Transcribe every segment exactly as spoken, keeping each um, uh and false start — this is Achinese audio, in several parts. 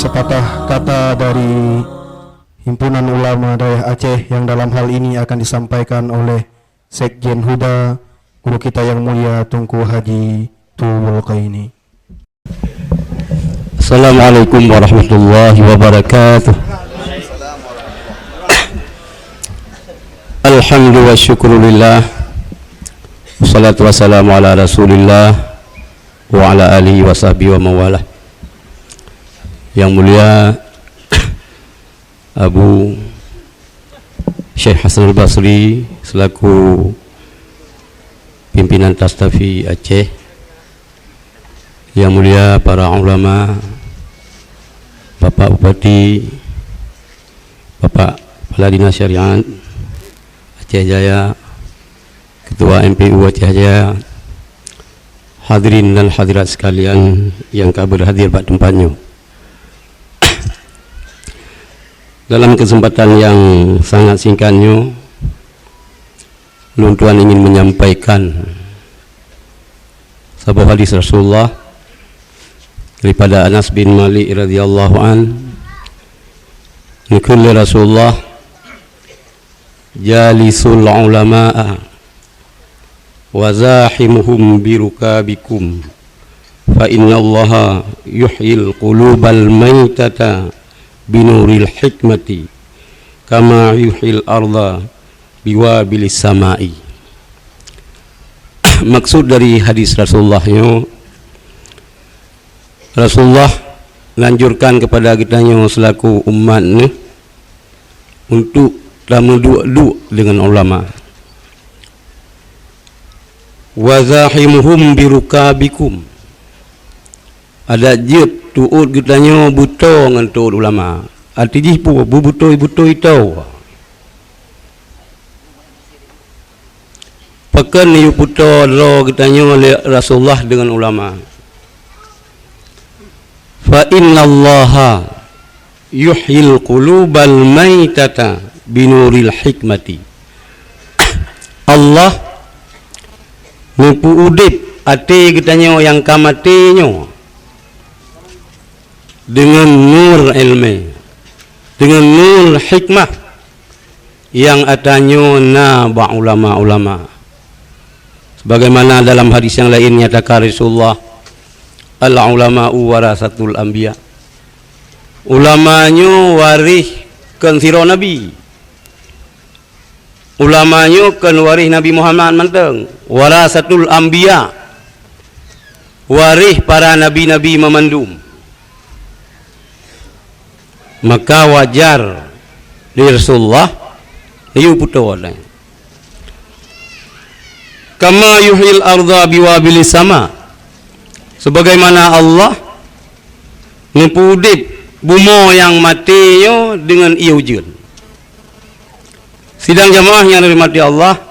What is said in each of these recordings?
Sepatah kata dari Himpunan Ulama Daerah Aceh yang dalam hal ini akan disampaikan oleh Sekjen HUDA, guru kita yang mulia Teungku Haji Tuwul Qaini. Assalamualaikum warahmatullahi wabarakatuh. Alhamdulillah, syukurillah. Wassalatu wassalamu ala Rasulillah wa ala alihi wa sahbihi wa mawalah. Yang mulia Abu Syekh Hasanul Basri selaku pimpinan Tastafi Aceh, yang mulia para ulama, Bapak Bupati, Bapak Kepala Dinas Syariat Aceh Jaya, Ketua M P U Aceh Jaya, hadirin dan hadirat sekalian yang ka berhadir bak tempat nyoe. Dalam kesempatan yang sangat singkat nyoe, lôn tuan ingin menyampaikan saboh hadis Rasulullah daripada Anas bin Malik radhiyallahu an, ngon lé Rasulullah, "Jalisul ulama'a wa zahimuhum birukabikum, fa innallaha yuhyil qulubal maitata binuril hikmati, kama yuhyil arda biwabilis sama'i." Maksud dari hadis Rasulullah nyoe, Rasulullah menganjurkan kepada geutanyoe selaku umat neuh untuk tameuduek-duek deungon ulama. "Wa zahimuhum birukabikum." Adak jeuet tuôt geutanyoe beutoe ngon tuôt ulama. Arti jih peue? Beubeutôi-beutôi toe. Pakon neuyue peutoe droe geutanyoe lé Rasulullah deungon ulama? "Fa innallaha yuhyil qulubal maitata binuril hikmati." Allah neupeuudeb até geutanyoe nyang ka maté nyoe deungon nur iéleumé, deungon nur hikmah nyang ata nyoe na bak ulama-ulama. Sebagaimana dalam hadis nyang laén nyatakan Rasulullah, "Al-ulama'u warasatul anbiya." Ulama nyoe waréh keu sidroe nabi. Ulama nyoe kon waréh Nabi Muhammad mantong, warasatul anbiya, waréh para nabi-nabi meumandum. Maka wajar di Rasulullah neuyue peutoe. "Kama yuhyil arda biwabilis sama." Sebagaimana Allah neupeuudeb bumoe nyang maté nyoe deungon ié ujeuen. Sidang jamaah nyang dirahmati Allah,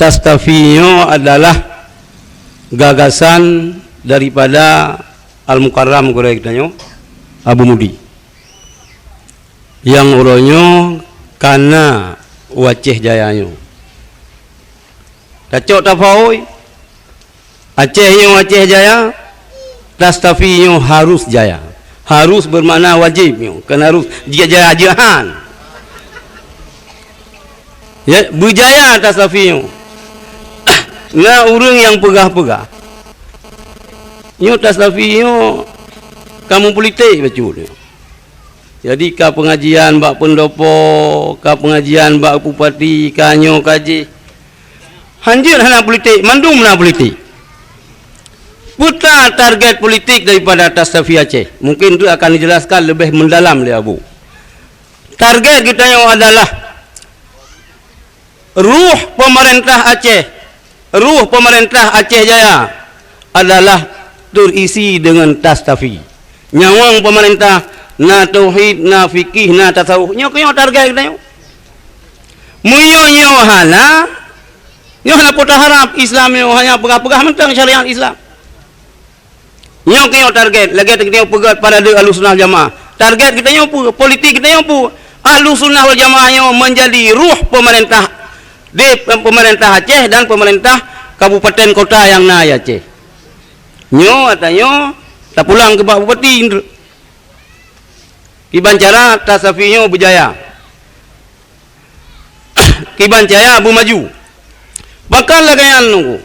Tastafi nyoe adalah gagasan daripada Al-Mukarram gurée geutanyoe, Abu Mudi, nyang uroe nyoe ka na u Aceh Jaya nyoe. Tacok tafaôi, Aceh nyoe Aceh Jaya, Tastafi nyoe harus jaya. Harus bermakna wajéb nyoe, kon harus jeuet jaya, jeuet han. Ya, beujaya Tastafi nyoe. Na ureuëng nyang peugah-peugah, nyoe Tastafi nyoe ka meupulitek bacut nyoe. Jadi ka peungajian bak peundopo, ka peungajian bak bupati, ka nyoe ka jih. Hanjeuet hana politik, mandum na politik. Peue target politik daripada Tastafi Aceh? Mungkin tu akan dijelaskan lebih mendalam lé Abu. Target geutanyoe adalah ruh pemerintah Aceh, ruh pemerintah Aceh Jaya adalah terisi dengan Tastafi. Nyawöng pemerintah na tauhid, na fikih, na tasawuf. Nyoe keuh nyoe target geutanyoe. Meunyoe nyoe hana, nyoe hana peue taharab Islam nyoe hanya peugah-peugah mantong syariat Islam. Nyoe keuh nyoe target, lagée geutanyoe peugét parade Ahlussunnah Jamaah. Target geutanyoe peue? Politik geutanyoe peue? Ahlussunnah wal Jamaah nyoe menjadi ruh pemerintah di pemerintah Aceh dan pemerintah kabupaten kota nyang na di Aceh. Nyoe ata nyoe tapulang keu bak bupati. Kiban cara Tasafi nyoe beujaya. Kiban cara beumaju. Pakon lagée nyan Teungku?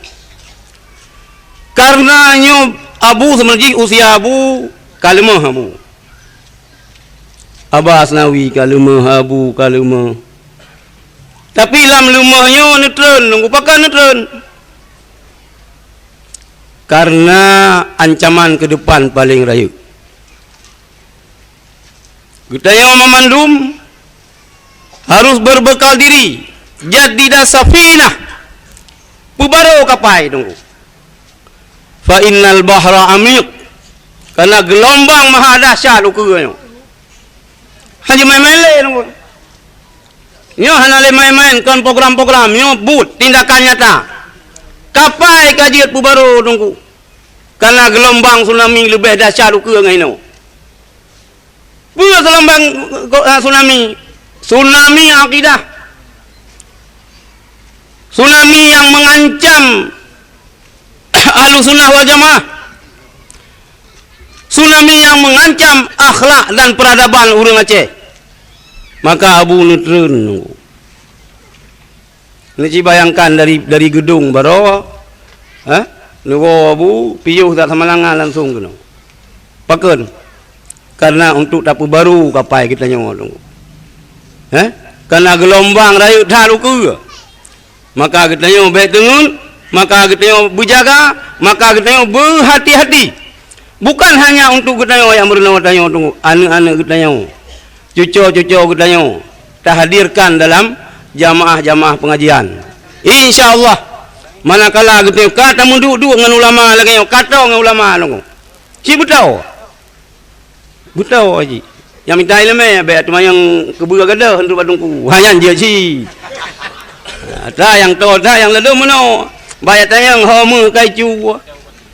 Kareuna nyoe Abu seumeujih usia Abu ka leumoh Abu. Aba Asnawi ka leumoh, Abu ka leumoh. Tapi lam leumoh nyoe neutreun, Teungku, pakon neutreun? Kareuna ancaman keudepan paleng rayeuk. Geutanyoe mamandum harôh beureubekal diri, jaddidas safinah, peubaro kapai Teungku. Fa innal bahra amiq, kareuna geulombang maha dahsyat ukeue nyoe. Hana jimaén-maén lé Teungku. Nyoe hana lé maén-maén, kon program-program, nyoe buet tindakan nyata. Kapai ka jeuet peubaro Teungku, kareuna geulombang tsunami leubeh dahsyat ukeue ngon inoe. Peue geulombang, eh, tsunami? Tsunami akidah. Tsunami nyang mengancam Ahlussunnah wal Jamaah. Tsunami nyang mengancam akhlak dan peradaban ureuëng Aceh. Maka Abu neutreun Teungku. Neuci bayangkan dari, dari geudong baroe, eh, neuwoe Abu piôh that Samalanga langsong keunoe. Pakon? Kareuna untuk tapeubaro kapai geutanyoe Teungku. Eh? Kareuna geulombang rayeuk that ukeue. Maka geutanyoe bék teungeut, maka geutanyoe beujaga, maka geutanyoe beuhati-hati. Bukan hanya untuk geutanyoe nyang meurunoe tanyoe Teungku, aneuëk-aneuëk geutanyoe, cucoe-cucoe geutanyoe tahadirkan dalam jamaah-jamaah pengajian. Insya Allah, manakala geutanyoe ka tameuduek-duek ngon ulama lagée nyoe, ka toe ngon ulama Teungku. Cit beutôi. Beutôi jih. Nyang mita iéleumé bék teumanyong keubeue gadôh untuk bak Teungku. Ha, nyan jeuet cit. Ata nyang toe, ata nyang ladôm meunoe. Bék tanyong ho meu kai cu.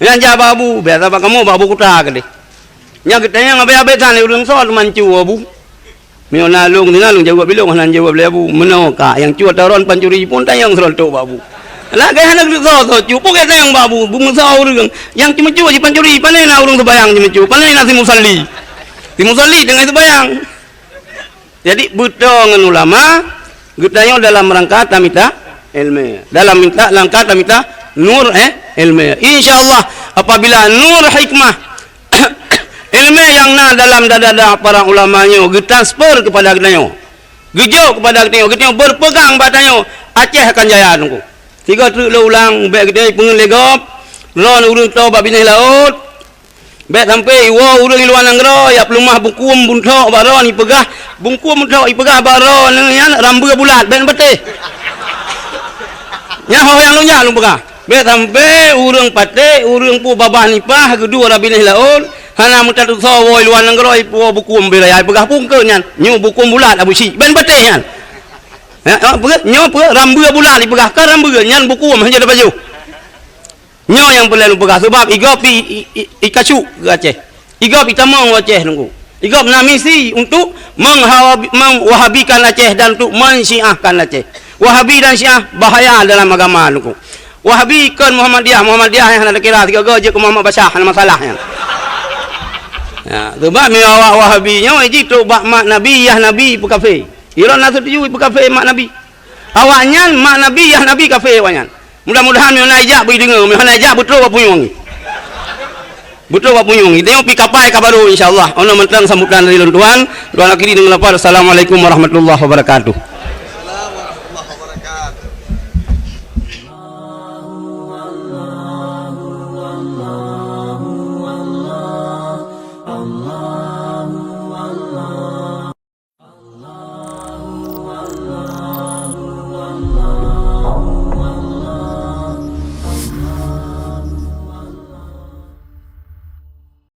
Nyan jak bak Abu, biasa bak kamoe bak Abu Kuta keudeh. Nyang geutanyong abée-abée that lé ureuëng soe teuma cu Abu. Meunyoe na lôn sinan lôn jaweueb ilôn, hana jaweueb lé Abu. Meunoe ka nyang cu ata droen pancuri pun tanyong seureutok bak Abu. Lagée hana geuteusoe-soe cu, peue gét tanyong bak Abu, beumeusoe ureuëng. Nyang ceumeucue jipancuri, pane na ureuëng seubayang ceumeucue, pane na simusalli. Simusalli teungoh seubayang. Jadi, beutôi ngon ulama, geutanyoe dalam rangka tamita ilmu. Dalam minta, rangka tamita nur, eh, ilmu. Insya Allah, apabila nur hikmah, ilmu nyang na dalam dada-dada para ulama nyoe geutransfer keupada geutanyoe, geujok keupada geutanyoe, geutanyoe beupeugang bak tanyoe, Aceh akan jaya Teungku. Sigoe treuk lôn ulang, bék geutanyoe peungeut lé gob, droen ureuëng toe bak binéh laôt, bék sampoe iwoe ureuëng luwa nanggroe, ya peuleumah bukum buntok bak droen ipeugah, bukum buntok ipeugah bak droen nyan rambeue bulat, bék neupatéh. Nyan ho nyang lôn jak lôn peugah. Bék sampoe ureuëng patéh, ureuëng peue babah nipah, geuduek lam binéh laôt, hana meutateusoe woe luwa nanggroe ipuwoe bukum bak raya ipeugah pungkeut nyan, nyoe bukum bulat Abu Syik, bék neupatéh nyan. Ya, oh, peue, nyoe peue, rambeue bulat ipeugah, ka rambeue nyan bukum hana tapajoh. Nyoe nyang peureulée lôn peugah, sabab igob i, i, i, ikacuk keu Aceh. Igob itamong u Aceh Teungku. Igob na misi untuk menghawabi-, mengwahabikan Aceh dan untuk mensyiahkan Aceh. Wahabi dan Syiah bahaya dalam agama Teungku. Wahabi kon Muhammadiyah, Muhammadiyah nyang hana takira sigoe jeuet keu Muhammad Basyar, hana masalah nyan. Ya, sabab meunyoe awak Wahabi nyoe jitrok bak mak Nabi, yah Nabi peukafé. Iron na setuju peukafé mak Nabi. Awaknyan mak Nabi, yah Nabi kafé awaknyan. Mudah-mudahan meunyoe na ijak beudeungoe, meunyoe hana ijak beutrok bak punyueng. Beutrok bak punyueng. Tanyoe pih kapai ka barô insya Allah. Ono mantong sambutan dari lôn tuan. Tuan akhiri dengan lafaz, "Assalamualaikum warahmatullahi wabarakatuh."